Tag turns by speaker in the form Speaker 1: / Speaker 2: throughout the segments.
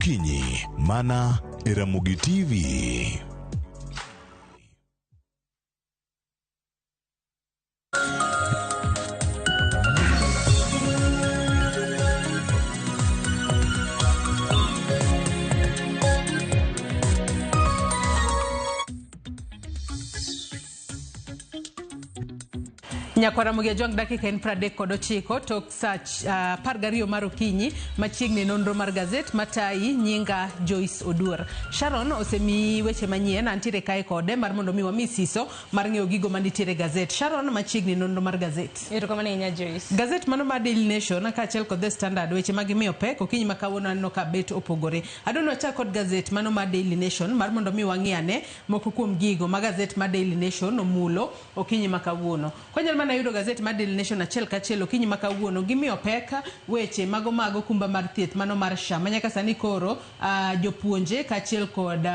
Speaker 1: Kinyi mana e Ramogi TV.
Speaker 2: Nyakwara Ramogi Ajwang' dakika en 39 tok saa 12 mar okinyi machiegni nonro mar gazet matayi nyinga Joyce Oduor. Sharon osemiyi weche manyien antiere kae kode mar mondo mi wami siso mar ng'eyo gigo manitiere gazet. Sharon machiegni nonro mar gazet.
Speaker 3: Erokamano ahinya Joyce.
Speaker 2: Gazet mano mar Daily Nation kaachiel kod The Standard weche ma gimiyo pek okinyi ma kawuono aneno ka bet opogore. Adwa ni wachak kod gazet mano mar Daily Nation mar mondo mi wang'i ane moko kuom gigo ma gazet mar Daily Nation omulo okinyi ma kawuono. Kwanyalo mana yudo gazet mar Daily Nation achiel kachiel okinyi ma kawuono gimiyo pek weche mago mag okumba mar thieth mano mar SHA ma nyaka sani koro jopuonje kaachiel kod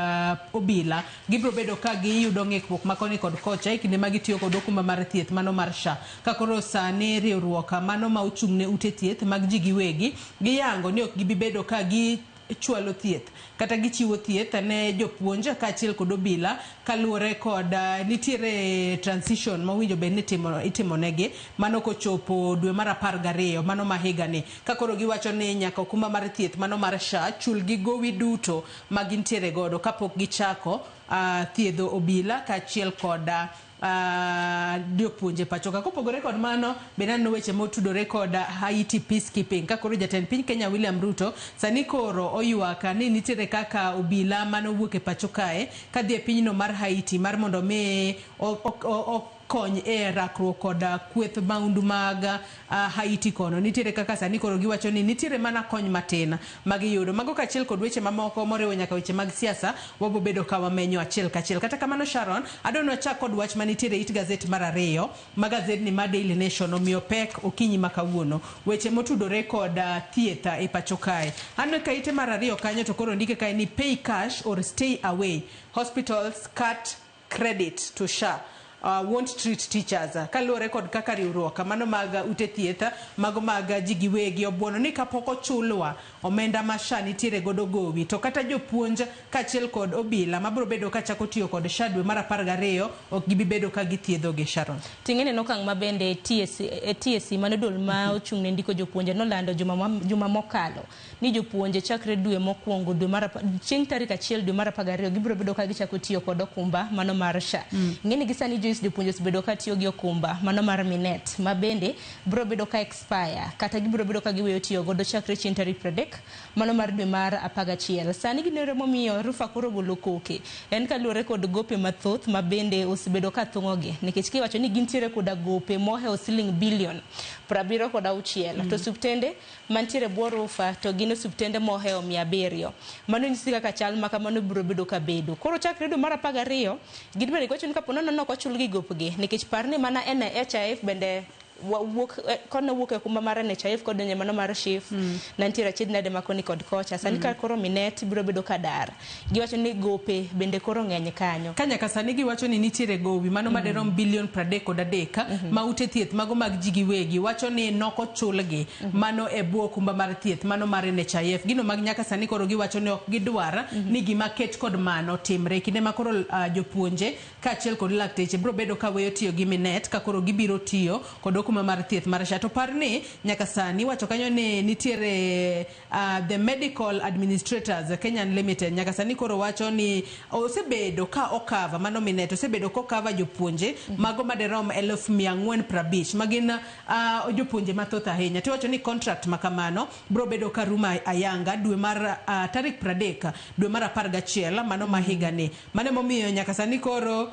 Speaker 2: obila gibiro bedo ka giyudo ng'ikruok ma koni kod kocha e kinde ma gitiyo kod okumba mar thieth mano mar SHA. Ka koro sani riwruok mano ma ochung' ne ute thieth mag ji giwegi giyango ni ok gibi bedo ka gi chwalo thieth kata gichiwo thieth ne jopuonj kaachiel kod obila kaluwore kod nitiere transition mowinjo bed ni itimonegi mano kochopo dwe mar 12 mano ma higani ka koro giwacho ni nyaka okumba mar thieth mano mar SHA chulgi gowi duto ma gintiere godo kapok gichako thiedho obila kaachiel kod jopuonje pacho ka. Kopogore kod mano, bende aneno weche motudore kod Haiti peacekeeping ka koro jatend piny Kenya William Ruto sani koro oywak ni nitiere kaka obila mane owuok e pacho kae kadhi e pinyno mar Haiti mar mondo mi okony e rakruok kod kweth maundu mag Haiti kono. Nitiere kaka sani koro giwacho ni nitiere mana kony matin magiyudo. Mago kaachiel kod weche mamoko moriwo nyaka weche mag siasa wabo bedo ka wamenyo achiel kachiel. Kata kamano Sharon, adwa ni wachak kod wach manitiere it gazet mar ariyo ma gazedni mar Daily Nation omiyo pek okinyi ma kawuono. Weche motudore kod thieth e pacho kae. Aneno ka ite mar ariyo kanyo to koro ondike kae ni pay cash or stay away. Hospitals cut credit to SHA. Won't treat teachers kaluwore kod kaka riwruok mano mag ute thieth mago mag ji giwegi obuono ni kapok ochulwa omenda ma SHA nitiere godo gowi to kata jopuonj kaachiel kod obila mabiro bedo kachako tiyo kod SHA dwe mar 12 ok gibi bedo ka githiedhogi Sharon.
Speaker 3: Ting'eni en okang' ma bende TSC mano duol ma ochung' ne ndiko jopuonje nolando juma mokalo ni jopuonje chakre dwe mokwongo dwe mar chieng' tarik 1 dwe mar 12 gibiro bedo ka gichako tiyo kod okumba mano mar SHA. Ing'eni gi sani Joyce jopuonje osebedo ka tiyo gi okumba mano mar Minet ma bende biro bedo ka expire kata gibiro bedo ka giweyo tiyo godo chakre chieng' tarik 30 mano mar dwe mar 11. Sani ginere momiyo Rufa koro ogolo koke en kaluwore kod gope mathoth ma bende osebedo ka thung'ogi nikech kiwacho ni gintiere koda gope mohewo siling bilion 76 to osiptende mantiere bwo Rufa to gin osiptende mohewo 700. Mano nyisi kaka chal ma kamano biro bedo ka bedo. Koro chakre dwe mar 12 gin bende giwacho ni kapo nono ok ochulgi gopgi nikech par ni mana NHIF bende wuok kono wuok e okumba mar NHIF kodonjo e mano mar SHIF na nitiere achiedh nade ma koni kod kocha. Sani ka koro Minet biro bedo ka dar. Giwacho ni gope bende koro ng'eny kanyo.
Speaker 2: Ka nyaka sani giwacho ni nitiere gowi mano maderom bilion 33 ma ute thieth mago mag ji giwegi wacho ni nok ochulgi mano e bwo okumba mar thieth mano mar NHIF. Gino mag nyaka sani koro giwacho ni ok gidwar ni gima ket kod mano timre. Kinde ma koro jopuonje kaachiel kod lakteche biro bedo ka weyo tiyo gi Minet ka koro gibiro tiyo kod okumba mar thieth mar SHA. To par ni nyaka sani wacho kanyo ni nitiere the Medical Administrators Kenyan Limited nyaka sani koro wacho ni osebedo ka okava mano Minet osebedo ka okava jopuonje mago maderom 450,000 magin jopuonje mathoth ahinya. Tiwacho ni contract makamano biro bedo ka rumo ayanga dwe mar tarik 30 dwe mar 11 mano ma higani. Mano emomiyo nyaka sani koro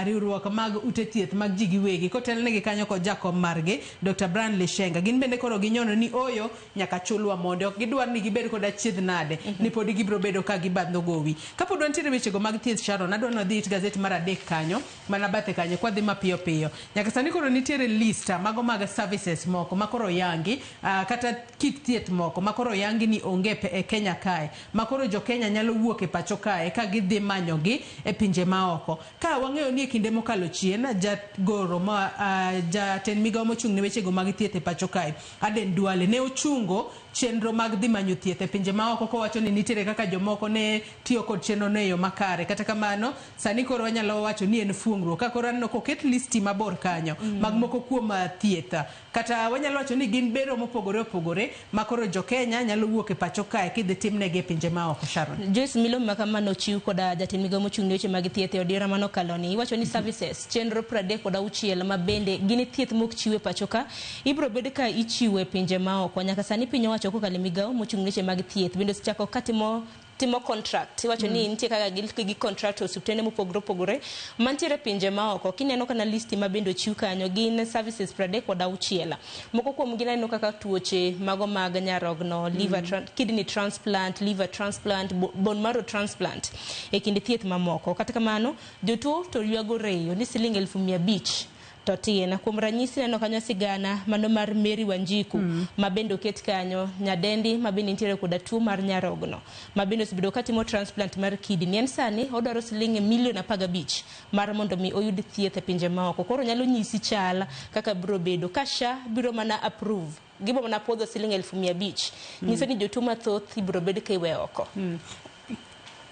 Speaker 2: riwruok mag ute thieth mag ji giwegi kotelnegi kanyo kod jakom margi Dr. Brian Lishenga gin bende koro ginyono ni oyo nyaka chulwa monde ok gidwar ni gibed kod achiedh nade ni podi gibiro bedo ka gibadho gowi. Kapod wantiere wechego mag thieth Sharon adwa ni wadhi it gazet mar 3 kanyo mana bathe kanyo kwadhi mapiyo piyo. Nyaka sani koro nitiere list mago mag services moko ma koro oyangi kata kit thieth moko ma koro oyangi ni onge e Kenya kae ma koro jo Kenya nyalo wuok e pacho kae ka gidhi manyogi e pinje maoko. Ka wang'eyo ni e kinde mokalo chien jagoro ma jatend migawo mochung' ne wechego mag thieth e pacho kae Aden Duale ne ochungo chenro mag dhi manyo thieth e pinje maoko, kowacho ni nitiere kaka jomoko ne tiyo kod chenro no e yo makare. Kata kamano, sani koro wanyalo wacho ni en fuong'ruok ka koro aneno koket listi mabor kanyo mag moko kuom thieth, kata wanyalo wacho ni gin bero mopogore opogore ma koro jo Kenya nyalo wuok e pacho kae kidhi timnegi e pinje maoko. Sharon.
Speaker 3: Joyce, milome ma kamano ochiw koda jatend migao mochung' ne weche mag thieth e odiera manokaloni. Iwacho ni services chenro 36 ma bende gin thieth mok chiw e pacho ka ibiro bed ka ichiwo e pinje maoko. Nyaka sani piny owacho kokalo e migao mochung' ne weche mag thieth bende osechako ka timo contract. Iwacho ni nitie kaka gi contract osiptende mopogore opogore mantiere pinje maoko. Kineno kana listi ma bende ochiw kanyo gin services 36. Moko kuom gi naneno kaka tuoche mago mag nyarogno, liver kidney transplant, liver transplant, bone marrow transplant e kind thieth mamoko. Kata kamano, jotuo to ywago reyo ni siling 500,000 to tin. Kuom ranyisi neno kanyo sigana mano mar Mary Wanjiku ma bende oket kanyo, nyadendi ma bende nitiere koda tuo mar nyarogno ma bende osebedo katimo transplant mar kidney. En sani odwaro siling milion 15 mar mondo mi oyud thieth e pinje maoko. Koro nyalo nyisi chal kaka biro bedo ka SHA biro mana approve, gibo mana puodho siling 500,000. Nyiso ni jotuo mathoth ibiro bed ka iweyo oko.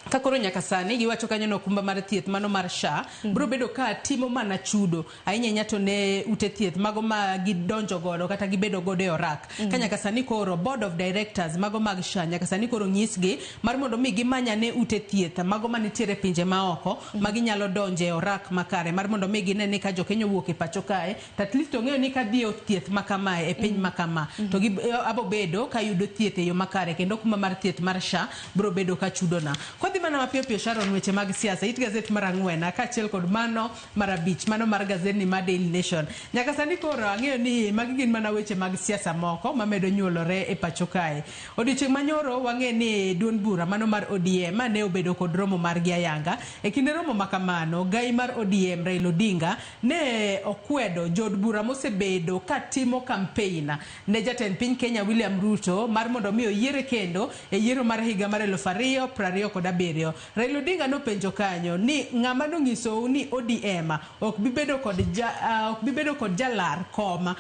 Speaker 2: Ka koro nyaka sani giwacho kanyo no okumba mar thieth mano mar SHA biro bedo ka timo mana chudo ahinya ahinya to ne ute thieth mago ma gidonjo godo kata gibedo godo e orak. Ka nyaka sani koro board of directors mago mag SHA nyaka sani koro nyisgi mar mondo mi gimanyane ute thieth mago manitiere pinje maoko ma ginyalo donje e orak makare mar mondo mi gine ni ka jokenya owuok e pacho kae to at least ong'eyo ni kadhi e od thieth makamae e piny makama to abo bedo kayudo thieth e yo makare, kendo okumba mar thieth mar SHA biro bedo ka chudona. Kodhi mana mapiyo piyo, Sharon, weche mag siasa, it gazet mar 4 kaachiel kod mano mar 5, mano mar gazetni mar Daily Nation. Nyaka sani koro ang'eyo ni magi gin mana weche mag siasa moko mamedo nyuolore e pacho kae. Odiochieng' manyoro wang'e ni duond bura mano mar ODM ne obedo kod romo margi ayanga. E kinde romo makamano, gai mar ODM Raila Odinga ne okwedo jood bura mosebedo katimo campaign ne jatend piny Kenya William Ruto mar mondo mi oyiere kendo e yiero mar higa mar 2027. Raila Odinga nopenjo kanyo ni ng'ama nonyisou ni ODM ok bi bedo kod ok bi bedo kod jalar kom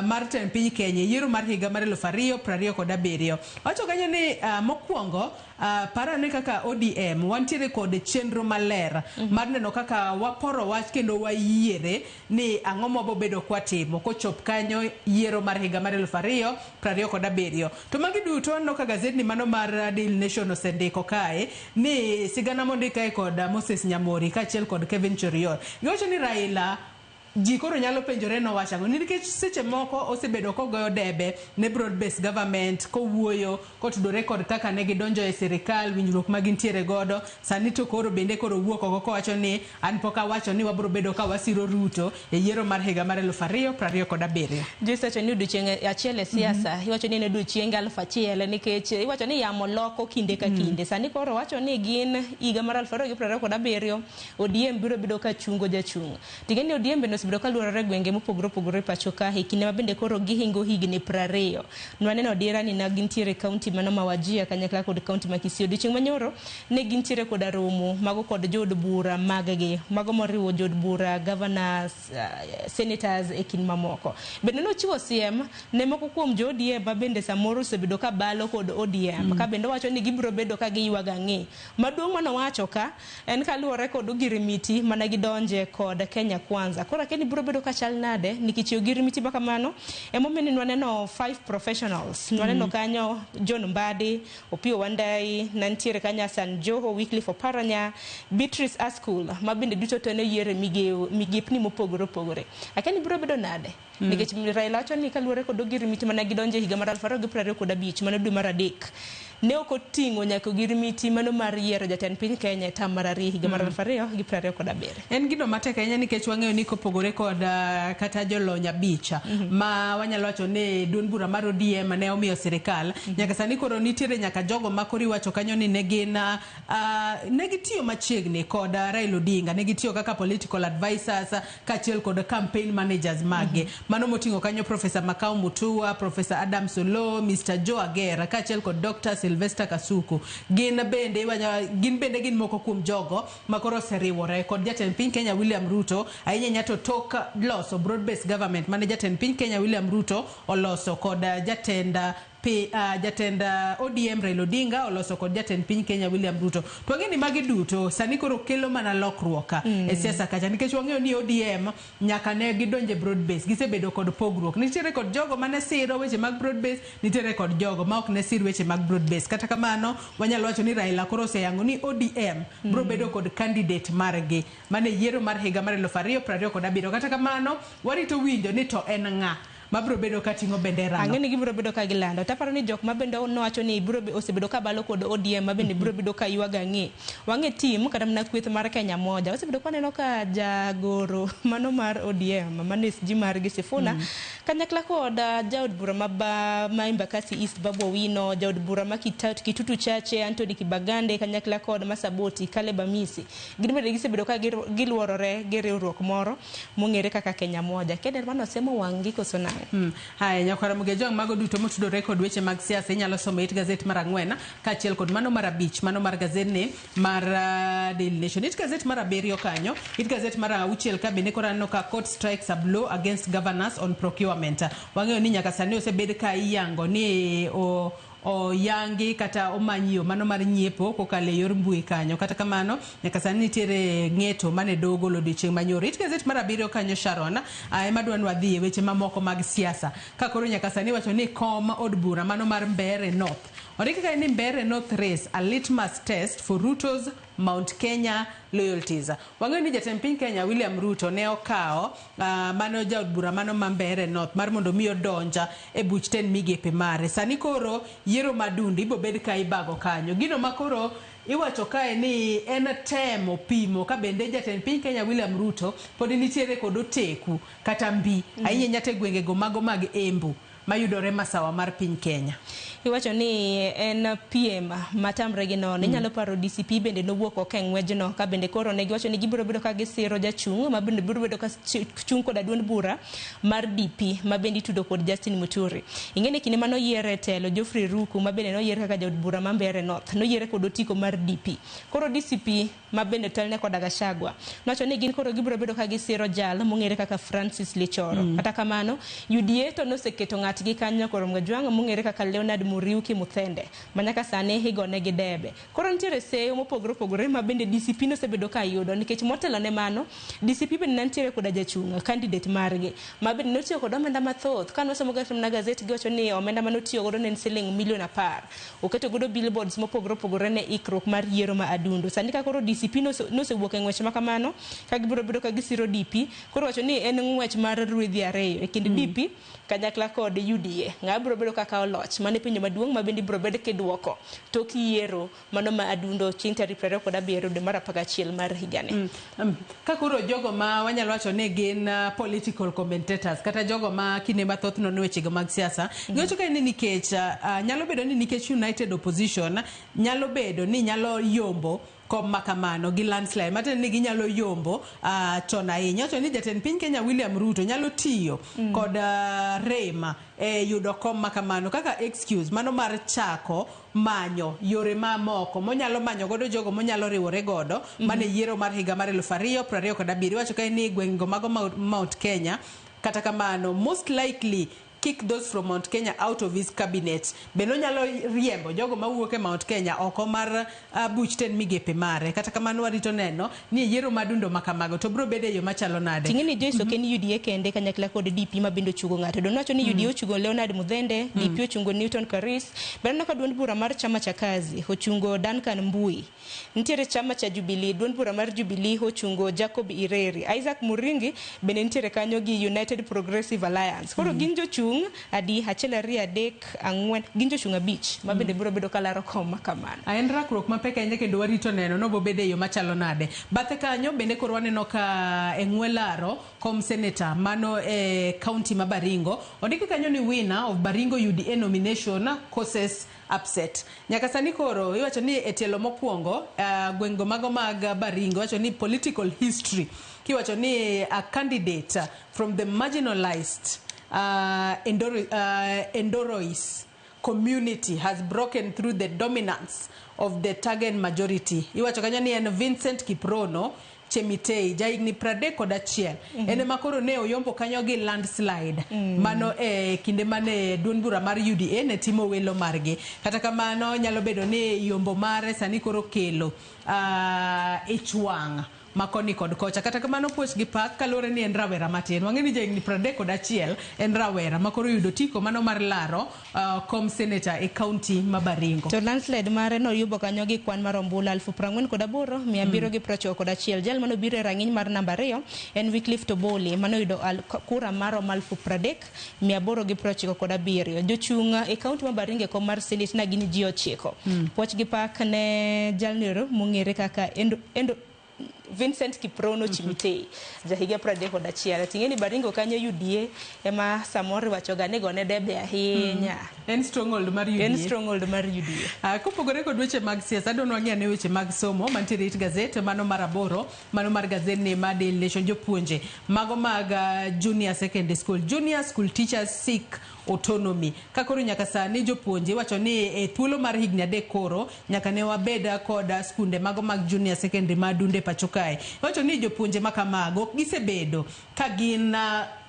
Speaker 2: mar tend piny Kenya e yiero mar higa mar 2027. Owacho kanyo ni mokwongo parane kaka ODM wantiere kod chenro maler mar neno kaka waporo wach kendo wayiere ni ang'o mabobedo kwatimo kochop kanyo yiero mar higa mar 2027. To magi duto aneno ka gazetni mano mar Daily Nation osendiko kae ni sigana mondik kae kod Moses Nyamori kaachiel kod Kevin Chorior. Giwacho ni Raila ji koro nyalo penjore nowacho ang'o nikech seche moko osebedo kogoyo debe ne broad based government kowuoyo kotudore kod kaka ne gidonjo e sirikal, winjruok ma gintiere godo. Sani to koro bende koro wuok oko kowacho ni an pok awacho ni wabiro bedo ka wasiro Ruto e yiero mar higa mar 2027.
Speaker 3: Joyce wacho ni odiochieng' achiel e siasa, iwacho ni en odiochieng' 1000 nikech iwacho ni yamo loko kinde ka kinde. Sani koro wacho ni gin higa mar 2027 ODM biro bedo ka chungo jachung'. Ting'e ni ODM bende osebedo ka luorore e gwenge mopogore opogore e pacho ka e kinde ma bende koro gihingo higni 20. Nwaneno dira ni ne gintiere e kaunti mano ma Wajir kanyakla kod kaunti ma Kisii. Odiochieng' manyoro ne gintiere koda romo mago kod jood bura mag gi, mago moriwo jood bura, governors, senators e kind mamoko. Bende nochiwo siem ne moko kuom jo ODM ma bende samoro osebedo ka balo kod ODM ka bende owacho ni gibiro bedo ka giywago ang'e. Maduong' manowacho ka en kaluwore kod ogirimiti mana gidonje kod Kenya Kwanza. Koro akia ni biro bedo ka chal nade nikech ogirimiti ma kamano emomiyo ni nwaneno 5 professionals. Nwaneno kanyo John Mbadi, Opiyo Wandayi, nantiere kanyo Hassan Joho, Wycliffe Oparanya, Beatrice Askul ma bende duto te noyier e migepni mopogore opogore. Akia ni biro bedo nade nikech Raila wacho ni kaluwore kod ogirimiti mane gidonje higa mar 2025 mano dwe mar 3 ne ok oting'o nyaka ogirimiti mano mar yiero jatend piny Kenya e tam mar 2 higa mar 2027.
Speaker 2: En gino matek ahinya nikech wang'eyo ni kopogore kod kata jolony 5 ma wanyalo wacho ni duond bura mar ODM ne omiyo sirikal, nyaka sani koro nitiere nyaka jogo ma koro iwacho kanyo ni ne gin ne gitiyo machiegni kod Raila Odinga, ne gitiyo kaka political advisors kaachiel kod campaign managers mage. Mano moting'o kanyo Professor Makau Mutua, Professor Adam Solo, Mr. Joe Agera kaachiel kod Dr. Sylvester Kasuku. Gin bende gin bende gin moko kuom jogo ma koro oseriwore kod jatend piny Kenya William Ruto ahinya ahinya to tok loso broad based government mane jatend piny Kenya William Ruto oloso kod jatend Jatend ODM Raila Odinga oloso kod jatend piny Kenya William Ruto. To wang'eyo ni magi duto sani koro kelo mana lokruok e siasa kacha, nikech wang'eyo ni ODM nyaka ne gidonje broad base gisebedo kod pogruok. Nitiere kod jogo mane siro weche mag broad base, nitiere kod jogo ma ok ne sir weche mag broad base. Kata kamano wanyalo wacho ni Raila koro oseyango ni ODM biro bedo kod candidate margi mane yiero mar higa mar 2027. Kata kamano warito winjo ni to en ng'a mabiro bedo kating'o bendera no.
Speaker 3: Ang'e ni gibiro bedo ka gilando. Taparo ni jok ma bende nowacho ni biro osebedo ka balo kod ODM ma bende biro bedo ka ywago ang'e. Wang'e tim kata mana kweth mar Kenya Moja. Osebedo ka waneno ka jagoro mano mar ODM mano SG margi Sifuna kanyakla kod jaod bura ma Embakasi East Babu Owino, jaod bura ma Kitutu Chache Anthony Kibagande kanyakla kod Masaboti Caleb Amisi. Gin bende gisebedo ka giluorore gi riwruok moro mong'ere kaka Kenya Moja. Keder mano semo wang' gi koso nang'o?
Speaker 2: Haya, nyakwara Mugejwang', mago duto motudore kod weche mag siasa inyalo somo e it gazet mar 4 kaachiel kod mano mar 5, mano mar gazetni mar Daily Nation. It gazet mar 7 kanyo, it gazet mar 6 ka bende koro aneno ka court strikes a blow against governors on procurement. Wang'eyo ni nyaka sani osebed ka iyango ni oyangi kata omany yo mano mar nyiepo kokalo e yor mbui kanyo. Kata kamano nyaka sani nitiere ng'eto mane doho ogolo odiochieng' manyoro. It gazet mar 7 kanyo Sharon, ema dwa ni wadhi e weche mamoko mag siasa. Ka koro nyaka sani iwacho ni kom od bura mano mar Mbeere North. Ondiki kae ni Mbeere North race a litmus test for Ruto's Mount Kenya loyalties. Wang'eyo ni jatend piny Kenya William Ruto ne okawo mano jaod bura mano ma Mbeere North mar mondo mi odonja e buch tend migepe mare. Sani koro yiero madundo ibo bed ka ibago kanyo. Gino ma koro iwacho kae ni en temo pimo ka bende jatend piny Kenya William Ruto pod nitiere kod oteku kata mbi ahinya nyaka e gwengego mago mag Embu mayudore masawa mar piny Kenya.
Speaker 3: Iwacho ni en piem matamre gi nono. Inyalo paro DCP bende nowuok oko e ng'wejno ka bende koro ne giwacho ni gibiro bedo ka gisiro jachung' ma bende biro bedo ka chung' koda duond bura mar DP ma bende itudo kod Justin Muturi. Ing'e ni kinde mane oyiere e telo Geoffrey Ruku ma bende noyier kaka jaod bura ma Mbeere North noyiere kod otiko mar DP. Koro DCP ma bende telne koda Gachagua nowacho ni gin koro gibiro bedo ka gisiro jal mong'ere kaka Francis Lichoro. Kata kamano UDA to noseketo ng'atgi kanyo koro Mgajwang' mong'ere kaka Leonard Muriuki Muthende ma nyaka sani igone gi debe. Koro nitiere seyo mopogore opogore ma bende DCP nosebedo ka yudo nikech motelo ne mano DCP bende nitiere koda jachung' candidate margi ma bende notiyo kod omenda mathoth. Ka nosomo na gazet giwacho ni omenda manotiyo godo ne en siling milion 10. Oketo godo billboards mopogore opogore ne ikruok mar yiero ma Adundo. Sani ka koro DCP nosewuok e ng'wech ma kamano ka gibiro bedo ka gisiro DP, koro wacho ni en ng'wech mar rwedhi 2 e kind DP kanyakla kod UDA. Ng'a biro bedo kaka oloch? Mano e penjo maduong' ma bende ibiro bed kiduoko tok yiero mano ma Adundo chieng' tarik 27 dwe mar 11 mar higani.
Speaker 2: Ka koro jogo ma wanyalo wacho ni gin political commentators kata jogo ma kinde mathoth nono wechego mag siasa, giwacho ka ni nikech nyalo bedo ni nikech United Opposition nyalo bedo ni nyalo yombo kom makamano gi landslide, matiende ni ginyalo yombo chon ahinya. Wacho ni jatend piny Kenya William Ruto nyalo tiyo kod rem e yudo kom makamano kaka excuse mano mar chako manyo yore mamoko monyalo manyo godo jogo monyalo riwore godo mane yiero mar higa mar 2027. Iwacho kae ni gwengego mago Mount Kenya, kata kamano most likely kick those from Mount Kenya out of his cabinet. Bende onyalo riembo jogo mawuok e Mount Kenya oko mar buch tend migepe mare. Kata kamano warito neno ni e yiero madundo makamago to biro bedo e yo machalo nade.
Speaker 3: Ting'e ni Joyce ok en UDA kende kanyakla kod DP ma bende ochungo ng'ato. Don wacho ni UDA ochungo Leonard Muthende, DP ochungo Newton Karis, bende aneno ka duond bura mar Chama cha Kazi ochungo Duncan Mbui. Nitiere chama cha Jubilee, duond bura mar Jubilee ochungo Jacob Ireri. Isaac Muringi bende nitiere kanyo gi United Progressive Alliance. Koro gin jochung' adi 1 2 3 4 gin jochung' 5 ma bende biro bedo kalaro kom ma kamano.
Speaker 2: En rakruok mapek ahinya kendo warito neno nobo bedo e yo machalo nade. Bathe kanyo bende koro waneno ka e ng'we laro kom senator mano e county ma Baringo. Ondiki kanyo ni winner of Baringo UDA nomination causes upset. Nyaka sani koro iwacho ni e tielo mokwongo gwenggo mago mag Baringo iwacho ni political history kiwacho ni a candidate from the marginalized Endorois community has broken through the dominance of the Tagen majority. Iwacho kanyo ni en Vincent Kiprono Chemitei, jahigni 31, en ema koro ne oyombo kanyo gi landslide. Mano e kinde mane duond bura mar UDA ne timo welo margi. Kata kamano nyalo bedo ni yombo mare sani koro kelo ich wang' ma koni kod kocha. Kata kamano puoch gi pak kaluwore ni en rawera matin. Wang'e ni jahigni 31 en rawera ma koro oyudo otiko mano mar laro kom seneta e kaunti ma Baringo.
Speaker 3: To landslide mare noyubo kanyo gi kwan mar ombulu 48,791. Jal manobiro e rang'iny mar namba 2 en Wycliffe Toboli manoyudo kura maromo 30,897. Jochung' e kaunti ma Baringo e kom mar senate na gin ji 9. Puoch gi pak ne jalno mong'ere kaka Endo Vincent Kiprono Chimitei, jahiga 31. Ting'e ni Baringo kanyo UDA ema samoro iwacho ga ni gone debe ahinya.
Speaker 2: En stronghold mar UDA.
Speaker 3: En stronghold mar UDA.
Speaker 2: Kopogore kod weche mag siasa, adwa wang'i ane weche mag somo mantiere it gazet mano mar 8, mano mar gazet ni mar Daily Nation. Jopuonje mago mag junior secondary school, junior school teachers seek autonomy. Ka koro nyaka sani jopuonje iwacho ni e thuolo mar higni 3 koro nyaka ne wabed kod skunde mago mag junior secondary ma Dunde pacho kae. Iwacho ni jopuonje makamago ok gisebedo ka gin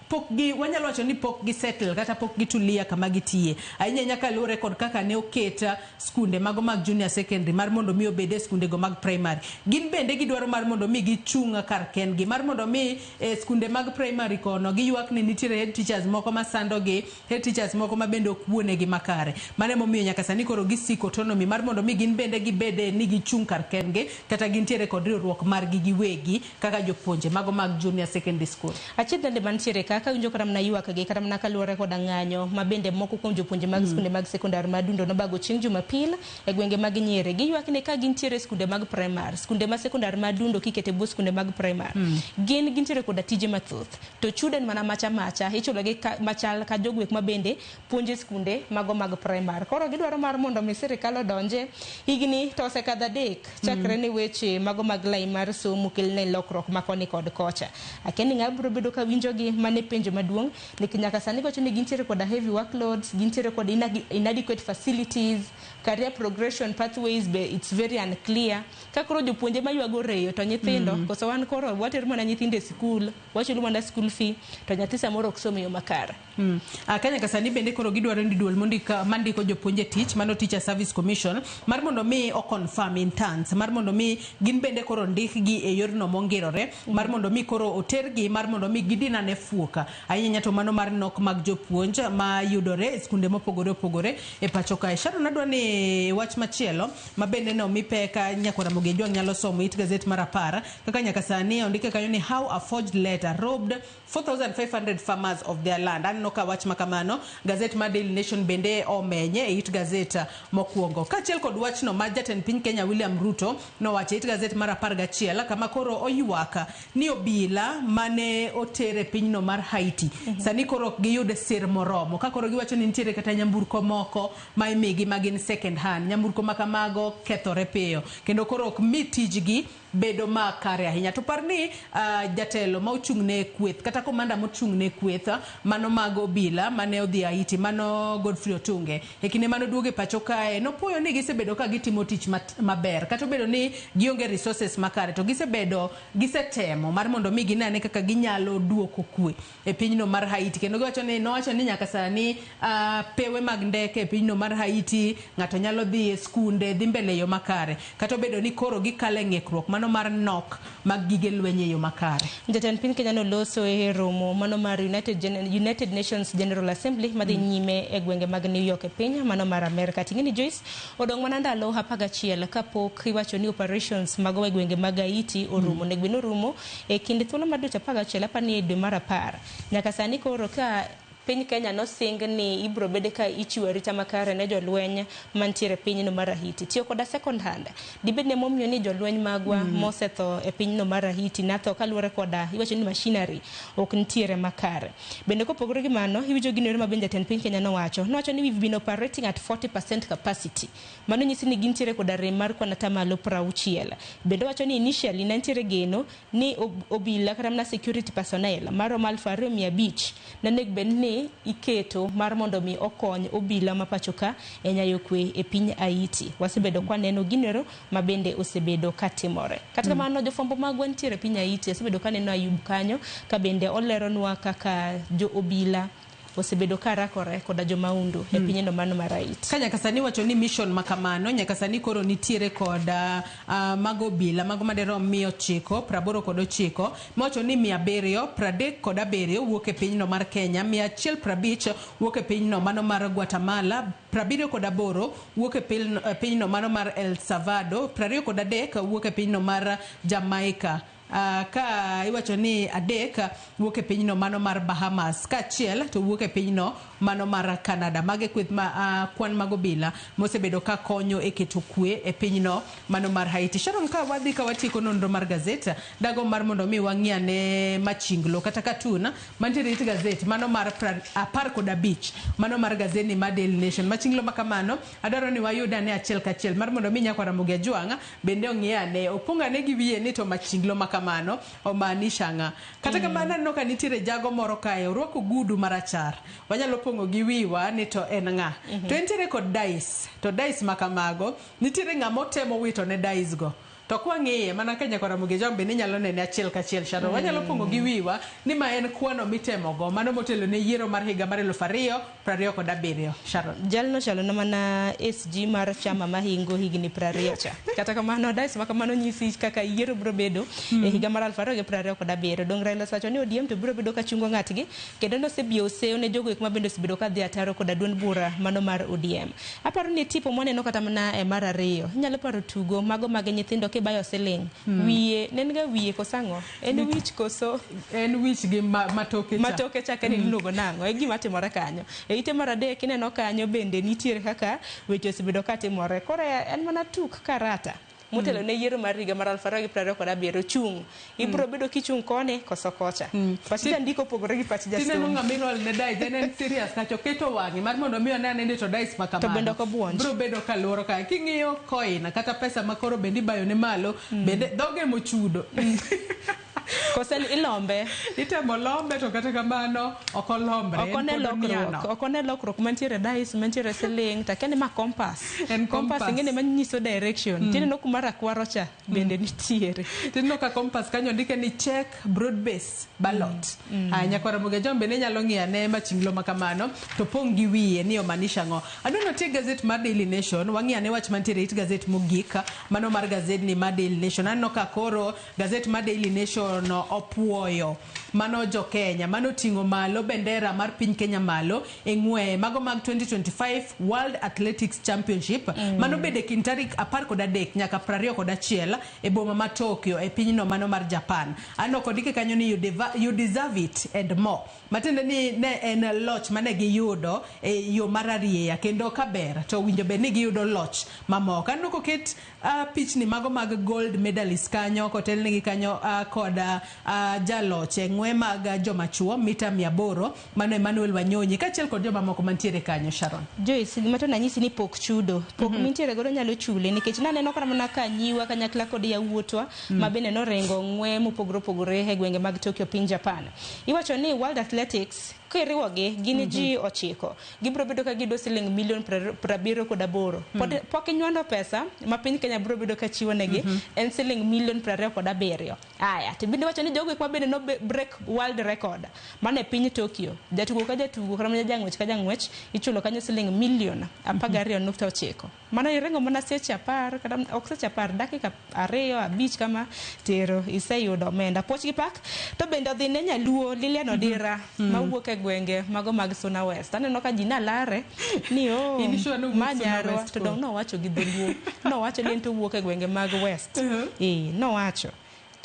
Speaker 2: pok gi, wanyalo wacho ni pok gi settle kata pok gitulia kama gitiye. Ahinya ahinya kaluwore kod kaka ne oket skunde mago mag junior secondary mar mondo mi obed e skunde go mag primary. Gin bende gidwaro mar mondo mi gichung' kar kendgi, mar mondo mi e skunde mag primary kono giywak ni nitiere head teachers moko masandogi, head teachers moko ma bende ok wuonegi makare. Mano emomiyo nyaka sani koro gisiko autonomy mar mondo mi gin bende gibede ni gichung' kar kendgi kata gintiere kod riwruok margi giwegi kaka jopuonje mago mag junior secondary school.
Speaker 3: Achiel bende mantiere kaka winjo kata mana ywak gi kata mana kaluwore koda ng'anyo ma bende moko kuom jopuonje mag skunde mag sekondar ma Dundo nobago chieng' Jumapil e gwenge mag Nyeri. Giywak ni ka gintiere skunde mag primar, skunde ma sekondar ma Dundo kikete bwo skunde mag primar, gin gintiere koda tije mathoth to chudo en mana macha macha, ichulogi machal ka jogwek ma bende puonje skunde mago mag primar. Koro gidwaro mar mondo mi sirikal odonje. Higni to osekadho 3 chakre ne weche mago mag lai mar somo kelne lokruok ma koni kod kocha. Akia ni ng'a biro bedo ka winjogi mane penjo maduong' nikech nyaka sani giwacho ni gintiere koda heavy workloads, gintiere kod inadequate facilities, career progression pathways be it's very unclear. Ka koro jopuonje maywago reyo to nyithindo, koso wan koro watero mana nyithindo e sikul, wachulo mana school fee to nyathi samoro ok som e yo makare.
Speaker 2: Ka nyaka sani bende koro gidwaro ni duol mandiko jopuonje tich, mano Teacher Service Commission, mar mondo mi o confirm interns, mar mondo mi gin bende koro ndikgi e yorno mongirore, mar mondo mi koro otergi, mar mondo mi gidinane fuoka. Ahinya to mano mar nok mag jopuonj ma yudore e skunde mopogore opogore e pacho kae. Sharon, adwa ni wach machielo ma bende ne omi pek nyakwar Ramogi Ojwang' nyalo somo it gazet mar 10, kaka nyaka sani ondike kanyo ni how a forged letter robbed 4,500 farmers of their land. Aneno ka wach makamano gazet mar Daily Nation bende omenye e it gazet mokwongo. Kaachiel kod wachno ma jatend piny Kenya William Ruto nowacho e it gazet mar 11, kama koro oywak ni obila mane otere pinyno mar Haiti sani koro ok giyud sir moromo. Ka koro giwacho ni nitiere kata nyamburko moko ma imigi ma gin second hand, nyamburko ma kamago kethore piyo kendo koro ok mi tijgi bedo makare ahinya. To par ni jatelo ma ochung' ne kweth kata komanda mochung' ne kweth mano mag obila mane odhi Haiti, mano Godfrey Otunge, e kinde mane oduogo e pacho kae nopuoyo ni gisebedo ka gitimo tich maber kata obedo ni gionge resources makare, to gisetemo mar mondo mi ginene kaka ginyalo duoko kwe e pinyno mar Haiti. Kendo giwacho ni nowacho ni nyaka sani pewe mag ndeke e pinyno mar Haiti ng'ato nyalo dhi e skunde dhi mbele e yo makare, kata obedo ni koro gikale ng'ikruok mano mar nok mag gige lweny e yo makare.
Speaker 3: Jatend piny Kenya noloso e romo mano mar United Nations General Assembly madhi nyime e gwenge mag New York e piny mano mar Amerika. Ting'e ni Joyce odong' mana ndalo 11 kapok iwacho ni operations mago e gwenge mag Haiti orumo. Onego bed ni orumo e kind thuolo mar dweche 11 apani e dwe mar 10. Nyaka sani koro ka piny Kenya nosing ni ibiro bed ka ichiwo arita makare ne jolweny mantiere e pinyno mar Haiti. Tiyo koda second hand dibed ni emomiyo ni jolweny magwa mosetho e pinyno mar Haiti natho kaluwore koda iwacho ni machinery ok nitiere makare. Bende kopogore gi mano, iwinjo gino ero ma bende jatend piny Kenya nowacho. Nowacho ni we've been operating at 40% capacity. Mano nyisi ni gintiere koda rem mar kwan atamalo 60. Bende owacho ni initially ne nitiere geno ni obila kata mana security personnel maromo 2,500 ne onego bed ni ni iketo mar mondo mi okony obila ma pacho ka e nyayo kwe e piny Haiti. Wasebedo kwaneno ginero ma bende osebedo katimore. Kata kamano jofwambo magwa nitiere e piny Haiti, asebedo kaneno Ayub kanyo ka bende oleronwa kaka jo obila osebedo ka rakore koda jomaundu e pinyno mano mar Haiti.
Speaker 2: Ka nyaka sani wacho ni mission makamano nyaka sani koro nitiere kod mago obila mago maderom 989, mawacho ni 737 wuok e pinyno mar Kenya, 150 wuok e pinyno mano mar Guatemala, 78 wuok e pinyno mano mar El Salvador, 23 wuok e pinyno mar Jamaica. Ka iwacho ni 3 wuok e pinyno mano mar Bahamas, kaachiel to wuok e pinyno mano mar Canada. Mage kweth ma kwan mag obila mosebedo ka konyo e keto kwe e pinyno mano mar Haiti. Sharon, ka wadhi ka watieko nonro mar gazet, dago mar mondo mi wang'i ane machinglo kata katun mantiere it gazet mano mar 15 mano mar gazeti mar Daily Nation. Machinglo makamano adwaro ni wayud ane achiel kachiel mar mondo mi nyakwa Ramogi Ajwang' bende ong'i ane opong' ane gi wiye ni to machinglo makamano omaanisha ang'a. Kata kamano aneno ka nitiere jago moro kae orwako gudu marachar, wanyalo pong'o gi wiwa ni to en ng'a. To entiere kod dice, to dice makamago nitiere ng'ama otemo wito ne dice go. To kwang'iye mana ka nyakwa Ramogi Ajwang' bende inyalo nene achiel kachiel. Sharon, wanyalo pong'o gi wiwa ni ma en kwano mitemo go mano motelo ne yiero mar higa mar 2027. Sharon.
Speaker 3: Jalno chalo na mana SG mar chama mahingo higni 20 cha. Kata kamano dice makamano nyisi kaka yiero biro bedo e higa mar 2027. Dong Raila osewacho ni ODM to biro bedo ka chungo ng'atgi kendo nosebiyo seyo ne jogo eko ma bende osebedo ka dhi ataro koda duond bura mano mar ODM. Aparo ni tipo mwaneno kata mana e mar 2 inyalo paro tugo mago mag nyithindo kibayo siling. Wiye ne en ga wiye koso ang'o? En wich koso?
Speaker 2: En wich gi matoke cha.
Speaker 3: Matoke cha kendo iluongo nang'o? E gima timore kanyo. E ite mar 3 ineno kanyo bende nitiere kaka weche osebedo ka timore. Koro en mana tuk karata motelo ne yiero mar higa mar 2027 chung'. Ibiro bedo kichung' koni koso kocha. Pach jandiko opogore gi pach
Speaker 2: Tineno
Speaker 3: jasomo.
Speaker 2: ng'ama irol ne dice, en serious kacha oketo wang'e mar mondo mi one ane ni to dice makamano.
Speaker 3: To bende ok obuonj.
Speaker 2: Biro bedo ka luoro kae. King'iyo coin kata pesa ma koro bende ibayo ne malo, bende dhoge mochudo.
Speaker 3: Kose ilombe.
Speaker 2: Itemo lombe to kata kamano ok olombre.
Speaker 3: Ok one lokruok, ok one lokruok mantiere dice, mantiere siling, to akia ni ma compass.
Speaker 2: En
Speaker 3: Compass
Speaker 2: compass.
Speaker 3: ing'eni manyiso direction. Tineno kuma rakwaro cha bende nitiere.
Speaker 2: Tineno ka compass kanyo ondike ni check broad base ballot. Nyakwar Ramogi Ajwang' bende nyalo ng'iyo ane machinglo makamano to pong' gi wiye ni omaanisha ang'o. Adwa ni otiek gazet mar Daily Nation, wang'i ane wach mantiere it gazet mogik mano mar gazedni mar Daily Nation. Aneno ka koro gazet mar Daily Nation opuoyo mano jo Kenya mano ting'o malo bendera mar piny Kenya malo e ng'weye mago mag 2025 World Athletics Championship. Mano bede kind tarik 13 nyaka 21 e boma ma Tokyo e pinyno mano mar Japan. Aneno kondike kanyo ni you deserve it and more. Matiende ni ne en loch mane giyudo e yo mar arieya kendo kaber to winjo bed ni giyudo loch mamoko. Aneno koket pichni mago mag gold medalist kanyo kotelnegi kanyo kod jaloch e ng'we mag joma chuo mita 800 mano Emmanuel Wanyonyi kaachiel kod joma moko mantiere kanyo. Sharon.
Speaker 3: Joyce, gima to nanyisi ni pok chudo. Pok mintiere godo nyalo chule nikech naneno kata mana ka nyiwa kanyakla kod yawuotwa ma bende noringo ng'we mopogore opogore e gwenge mag Tokyo piny Japan. Iwacho ni World Athletics kiriwogi gin ji 9 gibiro bedo ka giyudo siling milion 78. Pok inywando pesa ma piny Kenya biro bedo ka chiwo negi en siling milion 27. Aya, to bende wacho ni jogo eko ma bende no break world record mano e piny Tokyo. Jatugo ka jatugo kata mana jang'wech ka jang'wech ichulo kanyo siling milion 12.9. Mano iringo mana seche 10 kata ok seche 10 dakika 2 5 kama tero iseyudo omenda. Puoch gi pak to bende odhi ne nyaluo Lilian Odira mawuok e gwenge mago mag Suna West. Aneno ka ji nalare ni o
Speaker 2: In sure nowuok
Speaker 3: ma
Speaker 2: Suna
Speaker 3: nyarwa
Speaker 2: West
Speaker 3: to dong nowacho gi dholuo. Nowacho ni en to owuok e gwenge mag West. Nowacho.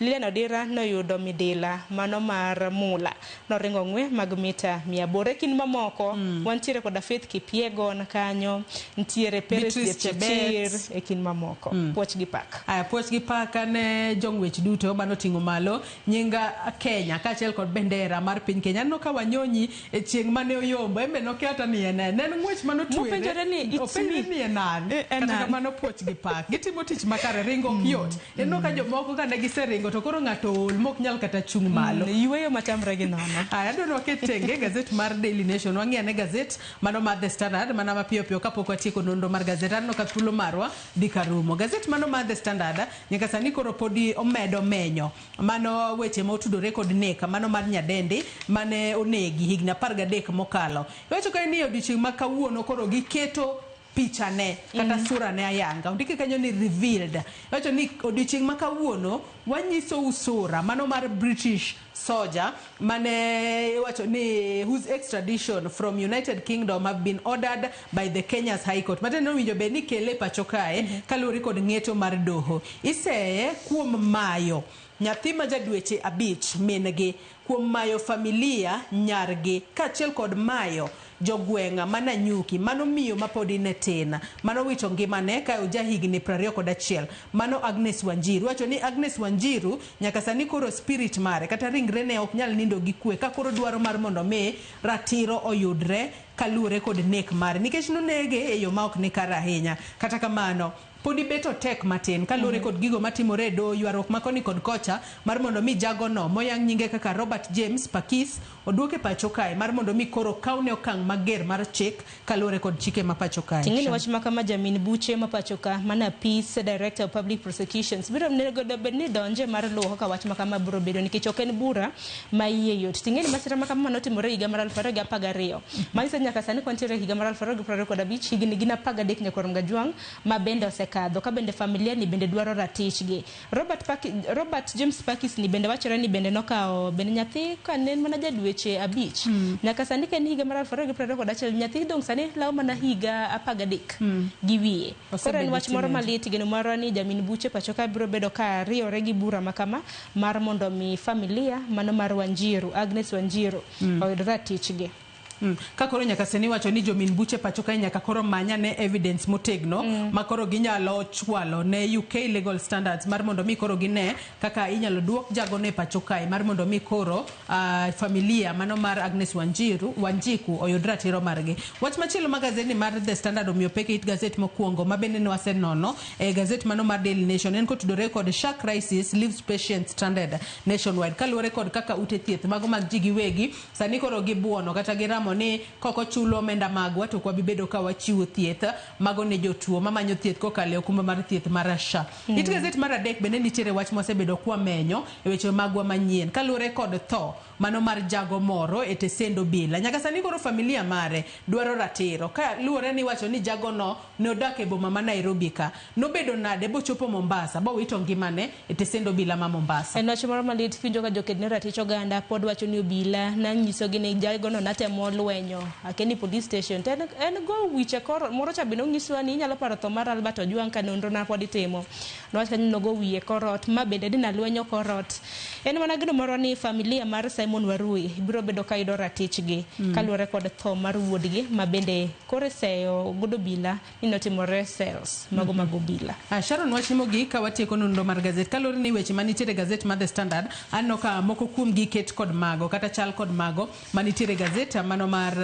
Speaker 3: Lilian Odira noyudo midila mano mar mula. Noringo ng'we mag mita 800. E kind mamoko, wantiere koda Faith Kipyegon kanyo, nitiere Peres
Speaker 2: Beatrice
Speaker 3: Jepchirchir
Speaker 2: Chebet.
Speaker 3: e kind mamoko. Puoch gi pak.
Speaker 2: Aya, puoch gi pak ne jong'wech duto manoting'o malo nying Kenya kaachiel kod bendera mar piny Kenya. Aneno ka Wanyonyi e chieng' mane oyombo, en be nokia kata ni en en. Ne en ng'wech manotwere.
Speaker 3: Mopenjore ni it's
Speaker 2: Openjore
Speaker 3: me.
Speaker 2: ni en an.
Speaker 3: En
Speaker 2: Kata
Speaker 3: an.
Speaker 2: kamano puoch gi pak. Gitimo tich makare, ringo ok yot. Ineno ka jomoko ka ne giseringo ringo to koro ng'ato ool mok nyal kata chung' malo.
Speaker 3: Yueyo matamre gi nono.
Speaker 2: Aya, adwa ni waket tenge gazet mar Daily Nation, wang'i ane gazet mano mar The Standard mana mapiyo piyo kapok watieko nonro mar gazet. Aneno ka thuolo marwa dhi ka rumo. Gazet mano mar The Standard nyaka sani koro podi omedo menyo mano weche motudore kod nek mano mar nyadendi mane onegi higni 13 mokalo. Iwacho kae ni odiochieng' ma kawuono koro giketo pichane kata sura ne ayanga. Ondike kanyo ni revealed. Iwacho ni odiochieng' ma kawuono wanyisou sura mano mar British soldier mane iwacho ni whose extradition from United Kingdom have been ordered by the Kenya's High Court. Matiende ni owinjo bed ni kele e pacho kae kaluwore kod ng'eto mar doho. Iseye kuom mayo nyathi ma ja dweche 5 min gi, kuom mayo familia nyargi, kaachiel kod mayo jogweng' ma Nanyuki, mano miyo mapodi ne tin, mano wito ngimane ka oja higni 21, mano Agnes Wanjiru. Wacho ni Agnes Wanjiru nyaka sani koro spirit mare kata ringre ne ok nyal nindo gi kwe ka koro dwaro mar mondo mi ratiro oyudre kaluwore kod nek mare, nikech nonege e yo ma ok ni kare ahinya. Kata kamano podi bet otek matin kaluwore kod gigo matimore e doho, ywaruok ma koni kod kocha mar mondo mi jagono moyang nyinge kaka Robert James Pakis oduoke pacho kae mar mondo mi koro kawne okang' mager mar chik kaluwore kod chike ma pacho kae.
Speaker 3: Ting'eni wach ma kama jamin buche ma pacho ka mana Peace Director of Public Prosecutions biro nego bed ni donje mar luwo kaka wach ma kama biro bedo, nikech ok en bura ma iye yot. Ting'eni masira ma kama manotimore higa mar 2012 manyiso ni nyaka sani kwantiere higa mar 2025, higni gin 13 nyaka rom gajwang' ma bende osekadho ka bende familia ni bende dwaro ratichgi. Robert James Pakis ni bende wachore ni bende nokawo bende nyathi ka ne en mana ja dweche 5. Nyaka sani ka en higa mar 2021, nyathi dong' sani lawo mana higa 13 gi wiye. Koro en wach moro malit, geno marwa ni jamin buche pacho ka biro bedo ka riwore gi bura ma kama mar mondo mi familia mano mar Wanjiru, Agnes Wanjiru, oyud ratichgi.
Speaker 2: Ka koro nyaka sani wacho ni jomin buche pacho kae nyaka koro manya ne evidence motegno ma koro ginyalo chwalo ne UK legal standards mar mondo mi koro gine kaka inyalo duok jagono e pacho kae mar mondo mi koro familia mano mar Agnes Wanjiku oyud ratiro margi. Wach machielo ma gazeti mar The Standard omiyo pek e it gazet mokwongo ma bende ne wasenono e gazet mano mar Daily Nation en kotudore kod SHA crisis leaves patients stranded nationwide, kaluwore kod kaka ute thieth mago mag ji giwegi sani koro gibuono kata giramo ni kok ochulo omenda magwa to ok wabi bedo ka wachiwo thieth mago ne jotuo mamanyo thieth kokalo e okumba mar thieth mar SHA. It gazet mar adek bende nitiere wach mwasebedo kwamenyo e weche magwa manyien kaluwore kod tho mano mar jago moro e tesend obila. Nyaka sani koro familia mare dwaro ratiro ka luwore ni wacho ni jagono ne odak e boma ma Nairobi ka nobedo nade bochopo Mombasa bowito ngimane e tesend obila ma Mombasa.
Speaker 3: En wach moro malit kiwinjo ka joked ne ratich oganda pod wacho ni obila nanyisogi ni jagono natemo lwenyo akeni police station to en go wiche koro moro cha bende onyiswa ni inyalo paro tho mar Albert Ojwang ka nonro na pod itimo. Nowach kanyo nogo wiye korot ma bende dina lwenyo korot. En mana gino moro ni familia mar Simon Warui biro bedo ka yudo ratichgi kaluwore kod tho mar wuodgi ma bende koro iseyo godo obila ni notimore cells mago mag obila.
Speaker 2: Sharon, wach mogik ka watieko nonro mar gazet kaluwore ni weche manitiere e gazet mar The Standard aneno ka moko kuom gi ket kod mago kata chal kod mago manitiere e gazet mano mar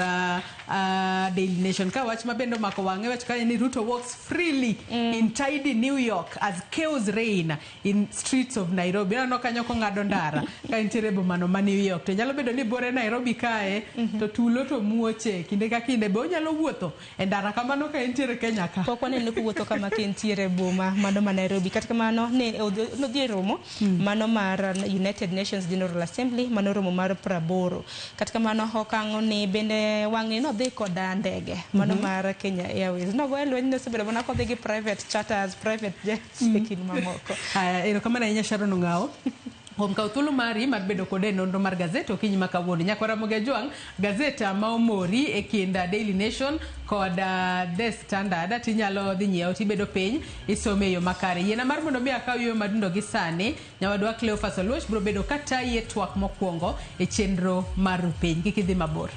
Speaker 2: Daily Nation. Ka wach mabende omako wang'e wacho kanyo ni Ruto walks freely in tidy New York as chaos reign in streets of Nairobi. Aneno kanyo kong'ado ndara ka entiere e bomano ma New York. To nyalo bedo ni bore Nairobi kae to tulo to muoche kinde ka kinde be onyalo wuotho e ndara kamano ka entiere Kenya ka.
Speaker 3: Pok waneno kowuotho kama ka entiere e boma mano ma Nairobi. Kata kamano ne nodhi e romo mano mar United Nations General Assembly mano romo mar 80. Kata kamano okang' ni bende wang'ni nodhi koda ndege mano mar Kenya Airways. Nogoye lweny nosebedo mana kodhi gi private charters, private jets e kind mamoko.
Speaker 2: Aya, erokamano ahinya Sharon Ong'awo kuom kawo thuolo mari mar bedo kode e nonro mar gazet okinyi ma kawuono. Nyakwara Ramogi Ajwang', gazet ma omori e kind Daily Nation kod The Standard tinyalo dhi nyiewo tibedo piny isome e yo makare. Yiena mar mondo mi akaw yueyo madundo gi sani, nyawadwa Cleophas Oluoch biro bedo ka tayi e twak mokwongo e chenro mar piny. Kik idhi mabor.